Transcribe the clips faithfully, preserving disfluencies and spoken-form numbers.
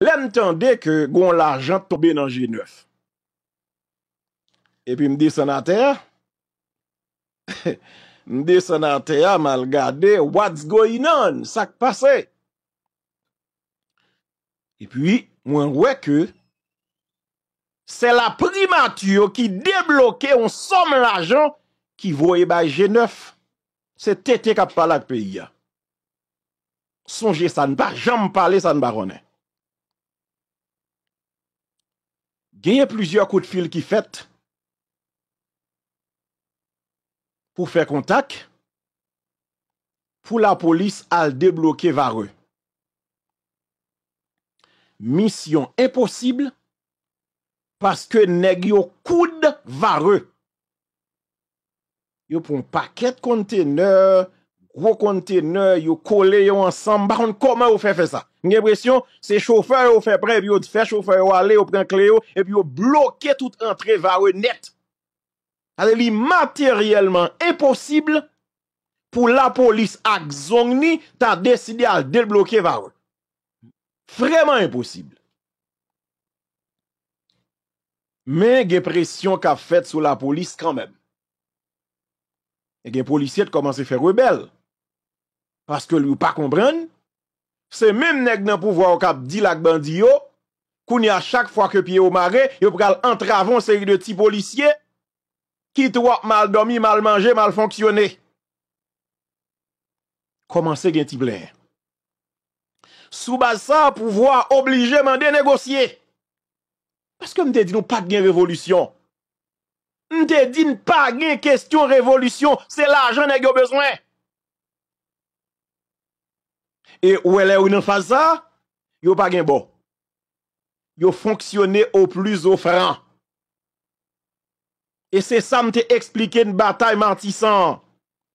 Lè m tande ke gon lajan tonbe nan G nèf, epi m desann atè a, m desann atè a, m al gade what's going on, sa k pase. Epi, mwen wè ke se la primati yo ki debloke yon sòm lajan ki voye bay G nèf. Se T T k ap pale ak peyi a. Sonje sa, n pa janm pale sa n pa konnen. Genyen plizyè kout fil ki fèt pou fè kontak pou lapolis al debloke Varreux. Misyon enposib, paske nèg yo koud Varreux. Yo pran yon pakèt kontenè, gwo kontenè, yo kole yo ansanm. M pa konn kòman yo fè fè sa. M gen enpresyon se chofè yo fè pran epi yo fè chofè yo ale, yo pran kle yo, epi yo bloke tout antre Varreux nèt. Sa vle di li materyèlman enposib pou lapolis ak zong ni ta deside al debloke Varreux. Vrèman enposib. Men gen presyon k ap fèt sou lapolis kanmenm. E gen polisye t kòmanse fè rebèl. Paske yo pa konprann, se menm nèg nan pouvwa yo k ap dil ak bandi yo, kounye a chak fwa ke pye yo mare, yo pral antrave yon seri de ti polisye ki twò mal dòmi, mal manje, mal fonksyone. Kòmanse gen ti plenyen. Sou baz sa, pouvwa a oblije mande negosye. Paske m te di nou pa t gen revolisyon. M te di n pa gen kesyon revolisyon, se lajan nèg yo bezwen. E ou wè lè yo nan faz sa, yo pa gen bò. Yo fonksyone au plus offrant. E se sa m te eksplike n batay Matisan an,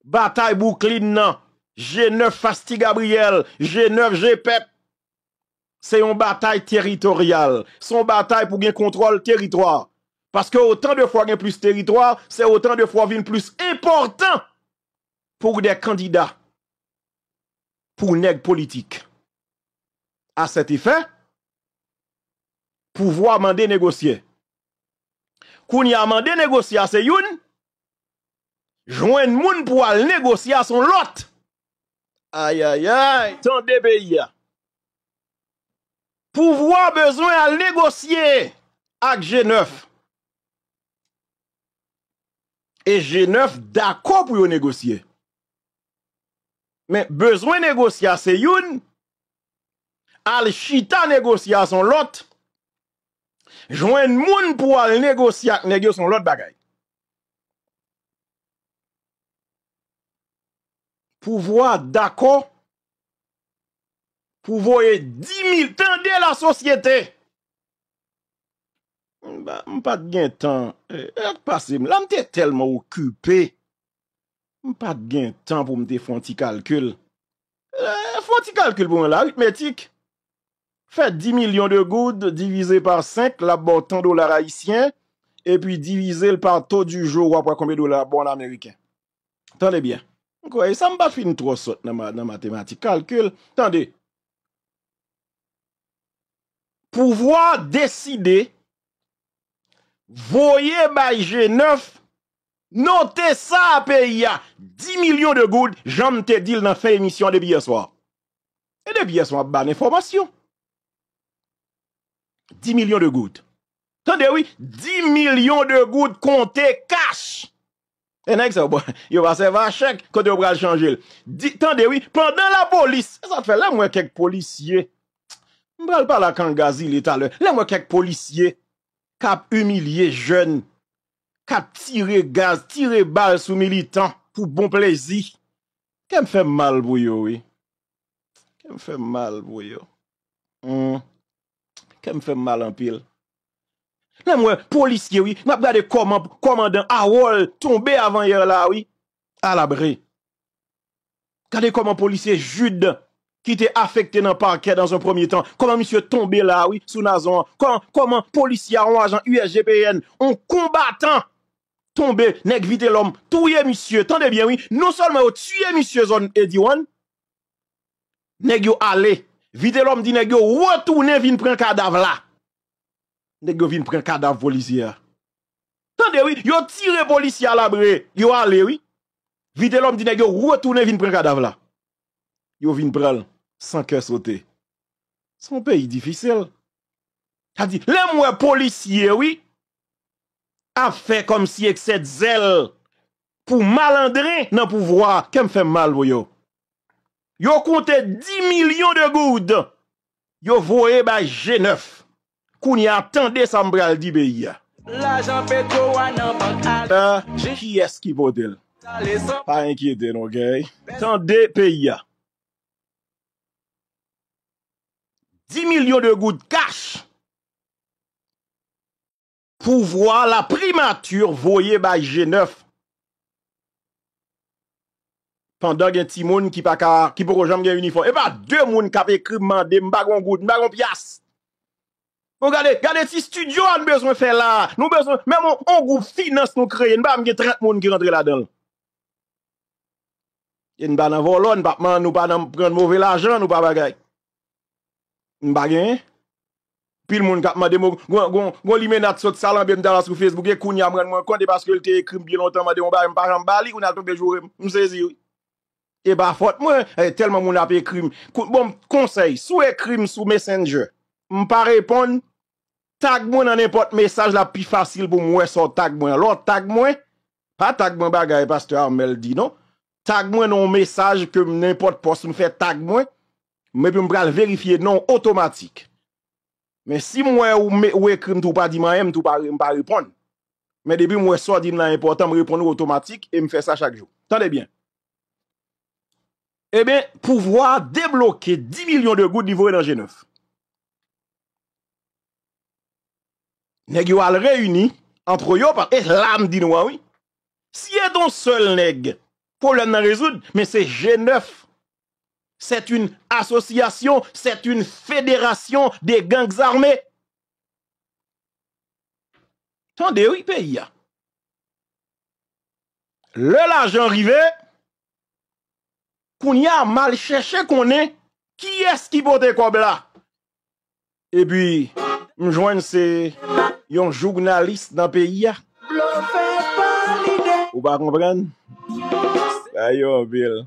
batay Bouklin nan, G nèf fas Ti Gabriyèl, G nèf G pèp. Se yon batay teritoryal. Se yon batay pou gen kontwòl teritwa. Paske otan de fwa gen plis teritwa, se otan de fwa w vin plis enpòtan pou de kandida, pou nèg politik. A sèt efè, pouvwa mande negosye. Kounye a, mande negosye a se youn, jwenn moun pou al negosye a se yon lòt. Ayayay, tande peyi a. Pouvwa bezwen al negosye ak G nèf. E G nèf dakò pou yo negosye. Men bezwen negosye a se youn, al chita negosye a se yon lòt, jwenn moun pou al negosye ak nèg yo se yon lòt bagay. Pouvwa dakò pou voye di mil, tande lasosyete. M pa, m pa t gen tan, eh, sa k pase m la, m te tèlman okipe. M pa t gen tan pou m te fè yon ti kalkil. Eh, fè yon ti kalkil pou mwen la, aritmetik. Fè dis milyon de goud divize pa senk, l ap ba w tan dola ayisyen, epi divize l pa taux du jour, w ap wè konbyen dola l ap ba w an ameriken. Tande byen. M kwè sa m pa fin twò sòt nan ma-, nan matematik, kalkil. Tande. Pouvwa deside voye bay G nèf, note sa a peyi a, dis milyon de goud, jan m te di l nan fen emisyon an depi yè swa. E depi yè swa m ap ba n enfòmasyon. Dis milyon de goud. Tande wi, dis milyon de goud konte kach. E nèg sa yo, bon, yo pa sèvi a chèk, kote yo pral chanje l. Di, tande wi, pandan lapolis, se sa k fè lè m wè kèk polisye, m pral pale ak Angazile talè, lè m wè kèk polisye k ap imilye jèn, k ap tire gaz, tire bal sou militan pou bon plezi, kè m fè m mal pou yo, wi. Kè m fè m mal pou yo. Hmm. Kè m fè m mal anpil. Lè m wè polisye, wi, m ap gade kòman kòmandan Harold tonbe avanyè la, wi. Alabre. Gade kòman polisye Jude, ki te afekte nan pakè dans un premier temps, kòman misye tonbe la, wi, sou nazon an. Kòman, kòman polisye a, yon ajan U S G P N, yon konbatan, tonbe, nèg Vitelòm touye misye. Tande byen, wi. Non sèlman yo tiye misye zòn Ediwan, nèg yo ale. Vitelòm di nèg yo retounen vin pran kadav la. Nèg yo vin pran kadav polisye a. Tande wi, yo tire polisye a labre, yo ale wi. Vitelòm di nèg yo retounen vin pran kadav la. Yo vin pran l san kè sote. Se yon peyi difisil. Sa di, lè m wè polisye wi, ap fè kòmsi eksè de zèl pou malandren nan pouvwa, kè m fè m mal pou yo. Yo konte dis milyon de goud. Yo voye bay G nèf. Kounye a, tande sa m pral di peyi a. Lajan petwo a nan bank al. Ah, kiyès ki pote l? Ale san. Pa enkyete nou, ok? Tande peyi a. Dis milyon de goud kach. Pouvwa la primati voye bay G nèf. Pandan gen timoun ki pa ka, ki poko janm gen inifòm. E pa de moun k ap ekri m mande m, m pa gon goud, m pa gon pyas. Bon, gade, gade ti estidyo a nou bezwen fè la. Nou bezwen, menm on, on gwoup finans nou kreye, n pa menm gen trant moun ki rantre ladan l. E n pa nan vòlò, n pa, nou pa nan pran move lajan, nou pa bagay. M pa genyen. Pil moun k ap mande m, gon, gon, gon limena t sot salanbe m talè sou Facebook, e kounye a m rann mwen kont, e paske l te ekri m byen lontan, mande m yon bagay, m pa janm ba li, kounye a l tonbe joure m. M sezi wi. E pa fòt mwen, e tèlman moun ap ekri m. Kou-, bon, konsèy, si w ekri m sou Messenger, m pa reponn, tag mwen nan nenpòt mesaj la, pi fasil pou m wè sa w tag mwen an. Lè w tag mwen, pa tag mwen bagay pastè Armel di non. Tag mwen nan yon mesaj ke m, nenpòt pòs m fè tag mwen, m, epi m pral verifye non w otomatik. Men si m wè ou, me-, ou ekri m tou, ou pa di m anyen, m tou pa re-, m pa reponn. Men depi m wè sa w di m nan enpòtan, m reponn ou otomatik e m fè sa chak jou. Tande byen. Ebyen, pouvwa a debloke dis milyon de goud li voye nan G nèf. Nèg yo al reyini antre yo, pa-, e la m di nou an wi. Si e t on sèl nèg, pwoblèm nan rezoud, men se G nèf. C'est une association, c'est une fédération de gangs armés. Tande wi peyi a. Lè lajan rive, kounye a m al chèche konnen kiyès ki pote kòb la. Epi, m jwenn se yon jounalis nan peyi a. Ou pa konprann? Sa yo anpil.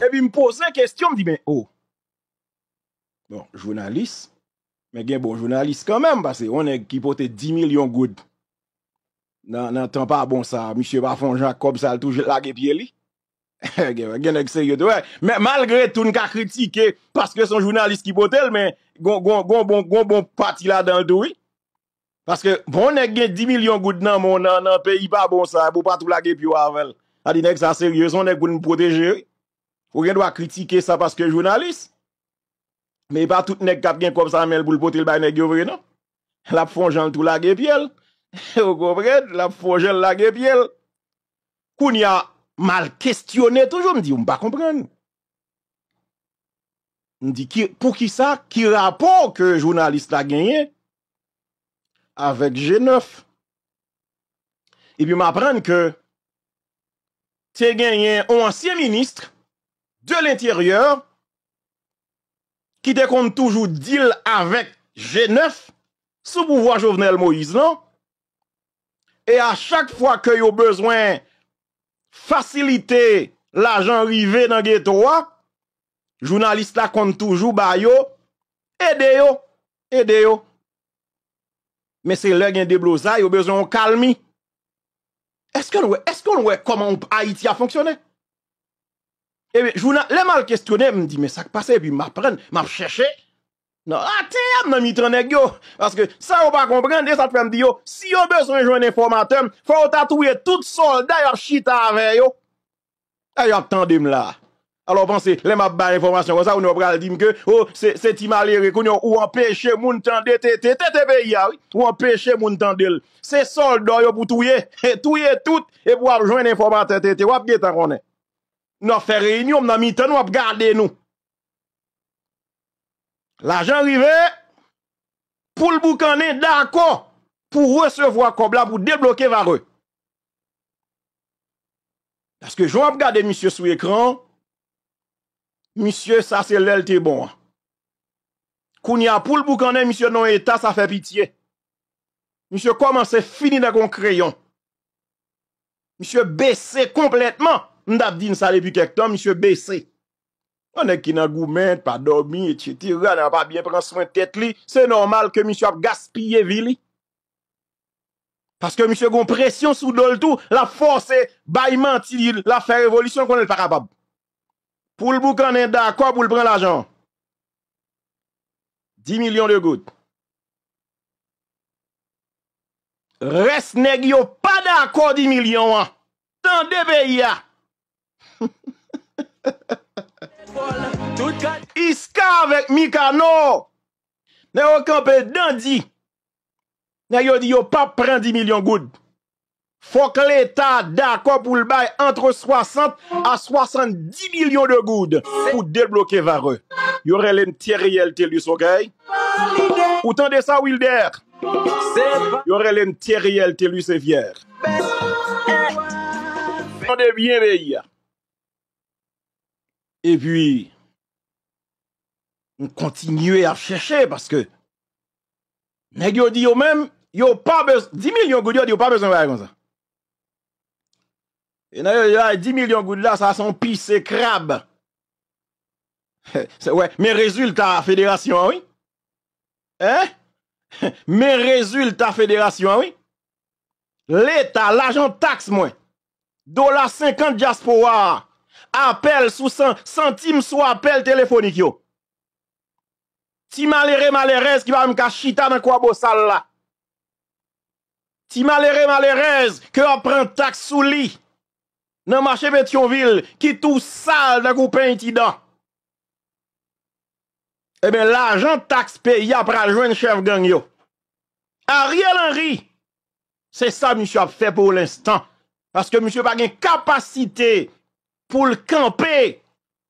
Epi m poze kesyon, m di, men, oh. Bon, jounalis, men gen bon jounalis kanmenm, paske yon nèg ki pote dis milyon goud nan, nan tan pa bon sa, misye pa fè yon jan ak kòb sa, l toujou lage pye li. Gen, gen nèg serye tou, wè. Men malgre tou, n ka kritike, paske se yon jounalis ki pote l, men gon, gon, gon bon, gon bon pati ladan l tou, wi. Paske, bon, nèg gen dis milyon goud nan men w nan, nan peyi pa bon sa, pou w pa tou lage pye w avè l. Sa di nèg sa serye, se yon nèg pou n pwoteje, wi. Ou gen dwa kritike sa paske jounalis. Men e pa tout nèg k ap gen kòb sa nan men l pou l pote l bay nèg yo vre, non. L ap fè yon jan l tou lage pye l. Ou konprann? L ap fè yon jan l lage pye l. Kounye a, m al kestyone toujou, m di, m pa konprann. M di, ki, poukisa, ki rapò ke jounalis la genyen avèk G nèf? Epi m aprann ke te genyen yon ansyen minis de lenteryè ki te konn toujou deal avèk G nèf sou pouvwa Jovenel Moïse lan. E a chak fwa ke yo bezwen fasilite lajan rive nan geto a, jounalis la konn toujou ba yo, ede yo, ede yo. Men se lè gen deblozay, yo bezwen yon kalmi. Èske nou wè, èske nou wè kòman Ayiti ap fonksyone? Ebyen, jounal, lè m al kestyone, m di, men sa k pase, epi m aprann, m ap chèche. Nan atè a, m nan mitan nèg yo. Paske sa yo pa konprann, e sa k fè m di yo, si yo bezwen jwenn enfòmatè, fò yo ta touye tout sòlda y ap chita avè yo. E y ap tande m la. Alò, w panse, lè m ap bay enfòmasyon konsa, kounye a w pral di m ke, o, se, se ti malere, kounye a w anpeche moun tande tete, tete peyi a, wi. Ou anpeche moun tande l. Se sòlda w yo pou touye, touye tout, epi w ap jwenn enfòmatè tete, w ap gentan konnen. Nou ap fè reyinyon, m nan mitan nou, ap gade nou. Lajan rive, poul boukannen dakò pou resevwa kòb la pou debloke Varreux. Paske jan w ap gade misye sou ekran, Misye, sa se lè l te bon an. Kounye a, pou l boukannen, misye nan yon eta, sa fè pitye. Misye kòmanse fini nan yon kreyon. Misye bese konplètman. M t ap di n sa depi kèk tan, misye bese. Yon nèg ki nan goumèt, pa dòmi, etsetera, nan pa byen pran swen tèt li, se nòmal ke misye ap gaspiye vi li. Paske misye gon presyon sou do l tou, l ap fòse bay manti, l ap fè revolisyon, konnen l pa kapab. Pou l boukannen dakò pou l pran lajan an. Dis milyon de goud. Rès nèg yo pa dakò dis milyon an. Tande peyi a. Iska avèk Mikano. Nèg yo kanpe dandi. Nèg yo di yo p ap pran dis milyon goud. Fòk Leta dakò pou l bay antre swasant a swasanndis milyon de goud pou debloke Varreux. Yo rele m Theriel Thelus, oke? Ou tande sa, Wilder? Yo rele m Theriel Thelus Evier. Tande byen peyi a. Epi, m kontinye ap chèche paske nèg yo di yo menm, yo pa bezwen, dis milyon goud, yo di yo pa bezwen bagay konsa. E nan yo, yo, dis milyon goud la, sa se yon pise krab. Se, wè, men rezilta federasyon an, wi. Hein? Men rezilta federasyon an, wi. Leta, lajan taks mwen. Dola senkant dyaspora a. Apèl sou san, santim sou apèl telefonik yo. Ti malere malerèz ki pa menm ka chita nan kwabosal la. Ti malere malerèz ke yo ap pran taks sou li. Nan mache Petyonvil, ki tou sal tankou peny ti dan. Ebyen, lajan taks peyi a pral jwenn chèf gang yo. Ariel Henry, se sa misye ap fè pou lenstan. Paske misye pa gen kapasite pou l kanpe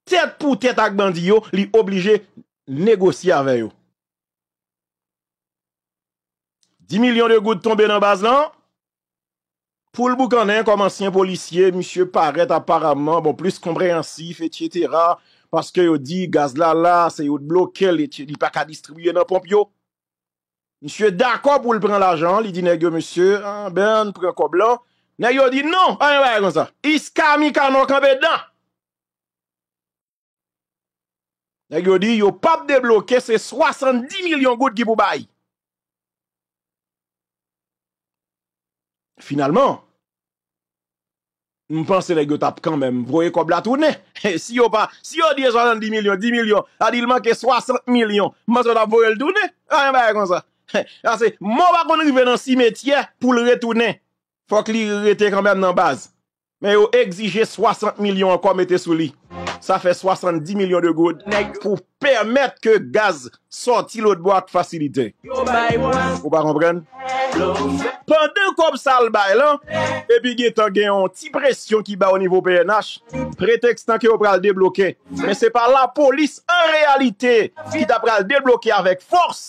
tèt pou tèt ak bandi yo, li oblije negosye avè yo. Dis milyon de goud tonbe nan baz lan. Pou l boukannen, kòm ansyen polisye, misye parèt aparamman, bon, plis konpreyansif, etsetera, paske yo di gaz la la, se yo t bloke l, li pa ka distribiye nan ponp yo. Misye dakò pou l pran lajan an, li di nèg yo, mesye, ah, ben, pran kòb lan. Nèg yo di non, anyen bagay konsa. Iska Mikano kanpe dan. Nèg yo di yo p ap debloke, se swasanndis milyon goud ki pou bay. Finalman, m panse nèg yo t ap kanmenm voye kòb la tounen. Si yo pa, si yo di e swasanndis milyon, dis milyon, sa di l manke swasant milyon, m panse yo t ap voye l tounen. Anyen bagay konsa. Sa se mò pa konn rive nan simetyè pou l retounen. Fòk li rete kanmenm nan baz. Men yo egzije swasant milyon ankò mete sou li. Sa fè swasanndis milyon de goud pou pèmèt ke gaz sòti lòtbò ak fasilite. Ou pa konprann? Pandan kòb sa al bay lan, epi gentan gen yon ti presyon ki bay o nivo P N H, pretèks lan ke yo pral debloke. Men se pa lapolis an reyalite ki ta pral debloke avèk fòs.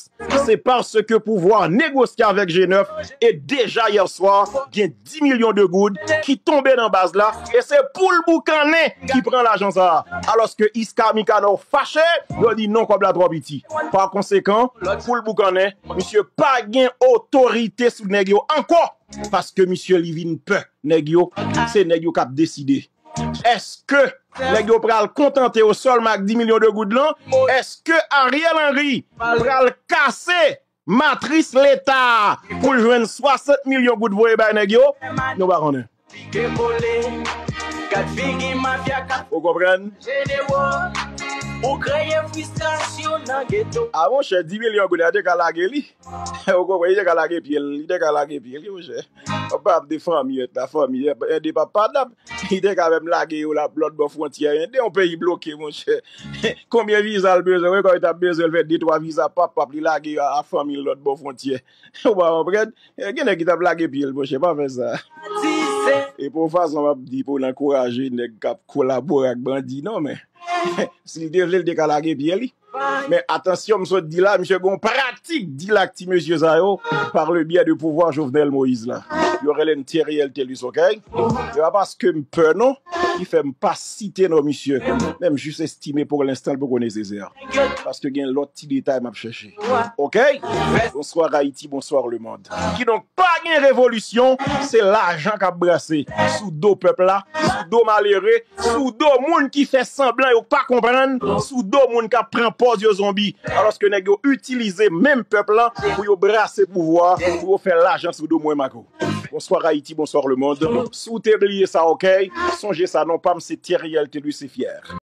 Se paske pouvwa negosye avèk G nèf e deja yè swa, gen dis milyon de goud ki tonbe nan baz la e se pou l boukannen ki pran lajan sa a. Alòske Iska Mikano fache, yo di non, kòb la twò piti. Pa konsekan, pou l boukannen, misye pa gen otorite sou nèg yo ankò, paske misye li vin pè nèg yo, se nèg yo k ap deside. Èske nèg yo pral kontante yo sèlman ak dis milyon de goud lan? Èske Ariel Henry pral kase matris Leta a pou l jwenn swasant milyon goud voye bay nèg yo? Nou pa konnen. Ou konprann? A monchè, dis milyon goud la, yo te ka lage li. Ou konprann? Li te ka lage pye l, li te ka lage pye l, monchè. Pap de fanmi, la fanmi, ende pap padap. Li te ka menm lage yo la, lòt bò fwontyè. Ende yon peyi bloke, monchè. Konbyen viza l bezwen? Wi, kòm li t ap bezwen, l fè de twa viza, pap, pap, li lage a, a fanmi l lòt bò fwontyè. Ou pa konprann? Gen nèg ki t ap lage pye l, monchè, pa fè sa. E pa yon fason m ap di pou l ankouraje nèg k ap kolabore ak bandi, non, men. Si l te vle, l te ka lage pye li. Men atansyon, m sot di la, misye gen yon pratik di l ak ti mesye sa yo, par le biais de pouvwa Jovenel Moïse la. Yo rele n Theriel Thelus, ok? Se pa paske m pè non ki fè m pa site non misye. Men m jis estime pou lenstan l poko nesesè. Paske gen lòt ti detay m ap chèche. Ok? Bonsoir Haïti, bonsoir le monde. Kidonk, pa gen revolisyon, se lajan k ap brase sou do pèp la, sou do malere, sou do moun ki fè sanblan yo pa konprann, sou do moun k ap pran pòz yo zonbi. Alòske nèg yo itilize menm pèp la pou yo brase pouvwa, pou yo fè lajan sou do mwen, Mako. Bonsoir Haïti, bonsoir le monde. Si w te bliye sa, ok? Sonje sa, non pa m se Theriel Thelus, se fyè.